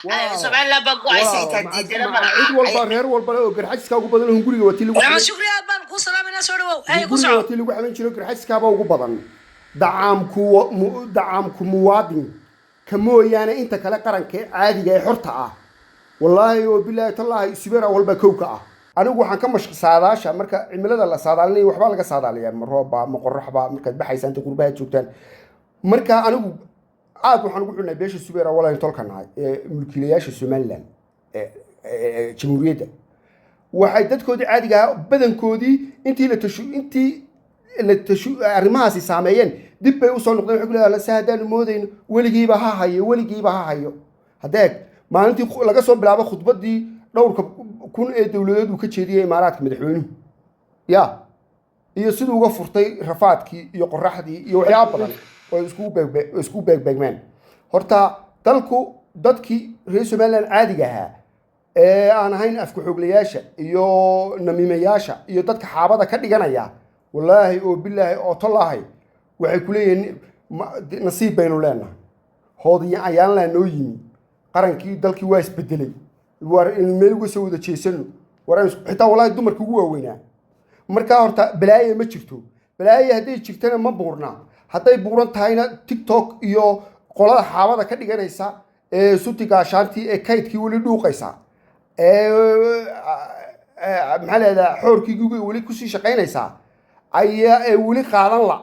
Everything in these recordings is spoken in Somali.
Somaliland baa go-aysa xitaa diidana Cid walba, reer walba oo Garxajiska ugu badan oo guriga watii lagu Maxamed Shukri, aad baan kuu salaamayna, soo dhawow. Hay, ku guriga soco. Watii lagu xaman jiro Garxajiskaaba ugu badan. Dacaamku dacaamku muwaadin ka mooyaane, inta kale qaranka ee caadiga ee xorta ah, wallaahi oo bilaahi tallaahi, Subeer Awal baa kow ka ah. Anigu waxaan ka mashq saadaasha marka cimilada la saadaalinayo, waxbaa laga saadaaliyaa, ma roobba ma qoraxba markaad baxaysaan inta qurbaha joogtaan. Marka anigu aad waxaan ugu xunnahay beesha Subeer Awal aynu tolka nahay ee mulkiilayaasha Somaliland ee jamhuuriyadda. Waxay dadkoodii caadiga ahaa badankoodii intii la tashu arrimahaasi saameeyeen, dib bay usoo noqdeen. Waxay ku leedahay, se haddaanu moodayno weligiiba ha hayo, weligiiba ha hayo. Haddeeg maalintii laga soo bilaabo khudbaddii dhowrka kun ee dowladeed uu ka jeediyey Imaaraadka madaxweynuhu ya iyo siduu uga furtay rafaadkii iyo qoraxdii iyo waxyaaba badan oo iskugu beegbeegmeen. Horta dalku dadkii reer Somaliland caadiga ahaa ee aan ahayn afka xooglayaasha iyo namiimayaasha iyo dadka xaabada ka dhiganaya, wallaahi oo bilaahi oo tolaahay, waxay ku leeyihiin nasiib baynu leenahay, hoodiyo ayaanlaa noo yimi, qarankii dalkii waa isbedelay, war in meel uga soo wada jeesano, war aan xitaa wallaahi dumarka ugu waaweynaa. Markaa horta balaaye ma jirto. Balaaye hadday jirtana ma buurna, hadday buuran tahayna TikTok iyo qolada xaabada ka dhiganaysa ee suti gaashaantii ee kaydkii weli dhuuqaysa ee maxaa leedaha, xoorkii guga weli kusii shaqaynaysaa ayaa ee weli qaadan la.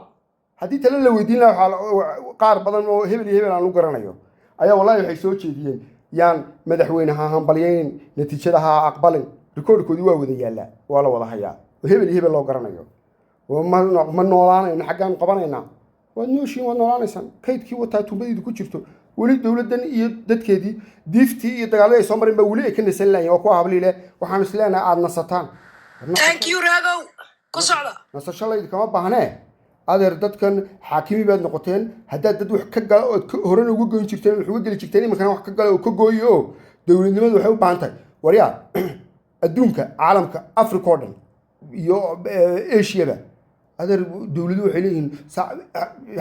Haddii tale la weydiin lahaa, waxaa qaar badan oo hebel iyo hebel aan u garanayo ayaa wallahi waxay soo jeediyeen yaan madaxweyne ha hambalyaynin, natiijada ha aqbalin. Rikoodhkoodii waa wada yaallaa, waa la wada hayaa oo hebel iyo hebel loo garanayo. Ma noolaanayno, xaggaan qabanaynaa. Waad nooshiin, waad noolaanaysaan. Kaydkii wataa tuubadiidu ku jirto weli dowladdan iyo dadkeedii diiftii iyo dagaaladii ay soo mareen baa weli ay ka nasan lahayen. Waa kuwa habliile, waxaan is leenahay aada nasataan. Thank you, Raagow, ku socda. Nasasho laydi kama baahnee, adeer. Dadkan xaakimi baad noqoteen. Haddaad dad wax ka gala ood horena uga goyn jirteen, wax uga geli jirteen, iminkana wax ka gala oo ka gooyo. Oo dowladnimadu waxay u baahan tahay, waryaa, adduunka, caalamka, Africa oo dhan iyo Asiaba, adeer, dowladuhu waxay leeyihiin.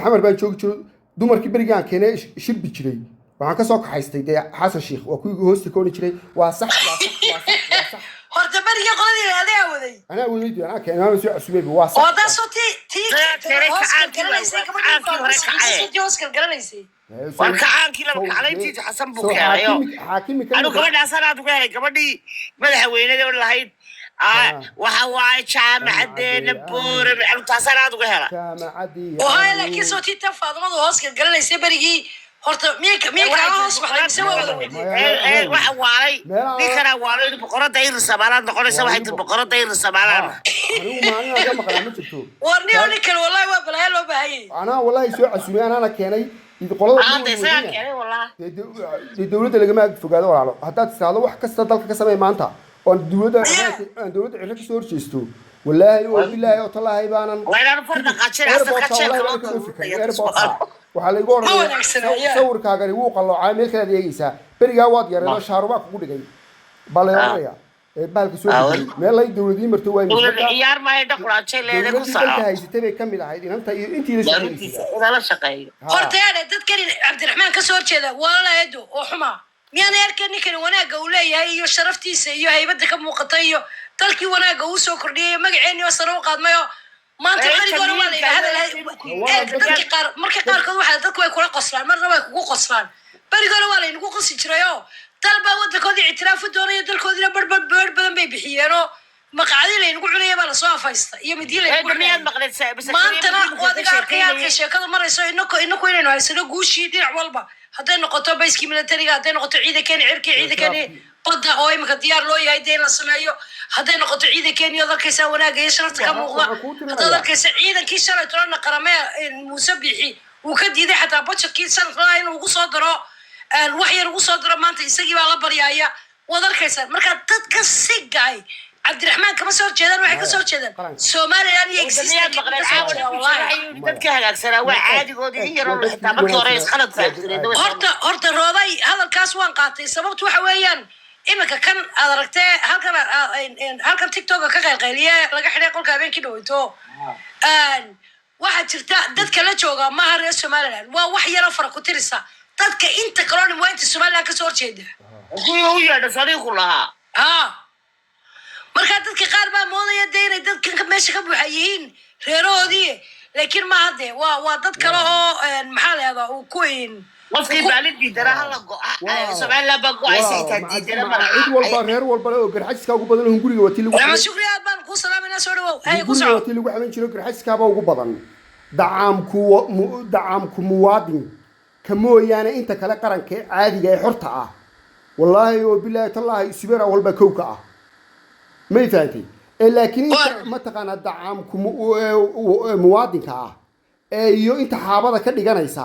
Xamar baan joogi jiro, dumarkii berigii aan keenay shirbi jiray, waxaan ka soo kaxaystay dee Xasan Sheikh, waa kuwii hoosta ka odhan jiray, "Waa sax, waa sax, waa sax, waa sax." Horta berigii qoladii adegaa waday. Anaa waday, anaa keenay, anaa soo casuumay, waa sax. Oo taasoo tii Keenay hoos kacaankii galgalanaysay, waa- gabadhii kacaankii hore kacay. tii hoos galgalanaysay. War kacaankii laba kaclayntiisa Xasan buu keenayo. Xaakimi ka Anu gabadhaasaan aad uga helay, gabadhii madaxweynada oo lahayd waxa waaye jaamacadeena Boorame, anu taasaan aad uga hela. Jaamacadii. Oo haya, laakiin soo tii tan Faadumadu hoos galgalanaysay berigii, horta miyay kaaga hoos baxday mise waa wada waday? Waxa waalay ninkanaa waalay, in boqorada ir Samaalaad noqonaysa, waxay tiri boqorada ir Samaalaan. Anigu maalin aan ka maqnaa ma jirto. War niyo, ninkan wallahi waa balaayo loo baahanyay. Anaa wallahi soo casuumay, anaana keenay qolada. Aada isagaa keenay wallah. Dee dowladda lagama fogaado, walaalo. Haddaad tiraahdo wax kasta dalka ka samey maanta oo aan dowladda Cirro kasoo horjeesto, wallaahi oo bilaahi oo tallaahi baanan Waa inaanu farda qajin asarka jeelka loo airportka waxaa laygu Ma odhanaya wanaagsana, yaa. sawirkaagani wuu qalloocaa, meel kalead eegeysaa, berigaa waad yareedo, shaarubaa kugu dhigay baa lay odhanaya ee bahalka soo dejiyey meel lay dowladii marto waa. Dowladda ciyaar maayo, dhaquraajay leeda ku Dowladdii dalka soco. haysatay bay ka mid ahayd inanta iyo intii la Dowladdiisa shaqeynaysa. inala shaqeeyo. Horta yaadhe, dadkani Cabdiraxmaan ka soo horjeeda walalaedo oo xumaa, miyaanay arkeen ninkani wanaagga uu leeyahay iyo sharaftiisa iyo haybadda ka muuqata iyo dalkii wanaagga uu soo kordhiyay iyo magaceenii oo sare u qaadmayo maanta? Ee, Berigii hore waa la yidhaha hadal Waa dadki qaar, marka qaarkood waxaa dadku way kula qoslaan, marna way kugu qoslaan. Berigii hore waa laynagu qosi jirayoo dal baa waddankoodii ictiraaf u doonaya, dalkoodiina barbar beer badan bay bixiyeenoo maqacdii laynagu cunaya baa lasoo afaysta iyo midii laynagu Eedda, miyaad cunaya. maqlaysaa? Maantana waad iga arkaya halkay sheekadu marayso. Inaku inaynu haysano guushii dhinac walba, hadday noqoto bayskii militariga, hadday noqoto ciidankeeni cirkii, ciidankeeni badda oo iminka diyaar loo yahay dee in la sameeyo, hadday noqoto ciidankeeni ood arkaysaa wanaagga iyo sharafta ka muuqda, Waxaan kuu tirinayaa. haddaad arkaysa ciidankii shalay tolana qaramee Muuse Bixi uu ka diiday xataa budgetkii sanadkaa inuu ugu soo daro, wax yar ugu soo daro, maanta isagii baa la baryaaya, waad arkaysaa. Marka dadka si gaay Cabdiraxmaan kama soo horjeedaan, waxay ka soo horjeedaan Qaranka. Somaliland iyo Miyaad existence maqleen ka soo caawa? horjeedaan wallahi. Dadkii hagaagsanaa waa caadigoodii, in yaroo xitaa markii hore iskhalad fahamsaneen. Horta Rooday, hadalkaas waan qaatay. Sababtu waxa weeyaan, iminka kan aad aragtee halkan TikToka ka qaylqayliye laga xidhay qolka habeenkii dhaweyto, waxaa jirta dadka la jooga maaha reer Somaliland, waa wax yaroo fara ku tirisa. Dadka inta kaloo dhan waa inta Somaliland kasoo horjeeda. Kuwii u yeedha sariiqu lahaa. Ha, markaa dadka qaar baa moodaya dee inay dadkan meesha ka buuxa yihiin reerahoodii, laakiin maaha dee, waa dad kale oo maxaa la yahdaa uu ku Qofkii maalin diidana hala go-a. Somaliland baa go-aysa xitaa diidana malaha. Cid walba, reer walba oo Garxajiska ugu badan oo hunguriga waa tii lagu Maxamed Shukri, aad baan kuu salaamayna, soo dhawow, hay ku hunguriga soco. waa tii lagu xaman jiro, Garxajiskaaba ugu badan. Dacaamku dacaamku muwaadin ka mooyaane inta kale qaranka ee caadiga ee xorta ah, wallaahi oo bilaahi tallaahi, Subeer Awal baa kow ka ah, may fahantay? Ee laakiin inta mataqaanaa dacaamku muwaadinka ah ee iyo inta xaabada ka dhiganaysa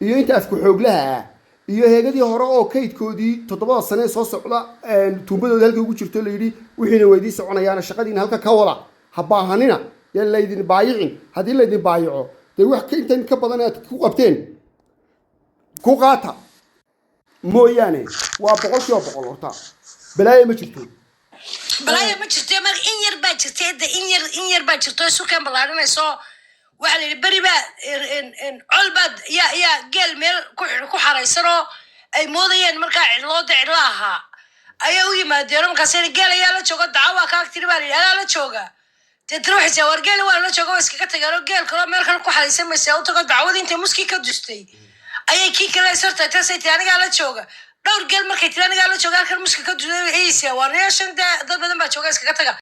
iyo inta afku xooglaha ah iyo heegadii hore oo kaydkoodii 7da sane ee soo socda tuumbadooda halkay ugu jirto la yidhi wixiina waa idiin soconayaana, shaqadiina halka ka wada, ha baahanina, yaan laydin baayicin. Haddii laydin baayico dee wax ka intan ka badan aad ku qabteen ku qaata mooyaane, waa 100% horta balaayo ma jirto. Balaaya ma jirto. Mar in yar baa jirta de, in yar baa jirto sukan ballaarinayso. Waxaa la yidhi beri baa col baad yaa geel meel ku xaraysanoo ay moodayeen markaa cidlooda cidlo ahaa ayaa u yimaadeen. Markaas geel ayaa la jooga, dacawaa kaag tiri baa la yidhi, alaa la jooga. Deetna waxay tii war geel waa la jooga, waa iskaga tageen oo geel kaloo meel kale ku xaraysan maysa u tago. Dacwadii intay muskii ka dustay ayay kii kale is hortagtay, tasay tiri anigaa la jooga. Dhowr geel markay tiri anigaa la jooga, halkan muska ka dustay ayaysa waar yeeshan dee dad badan baa jooga, iskaga taga.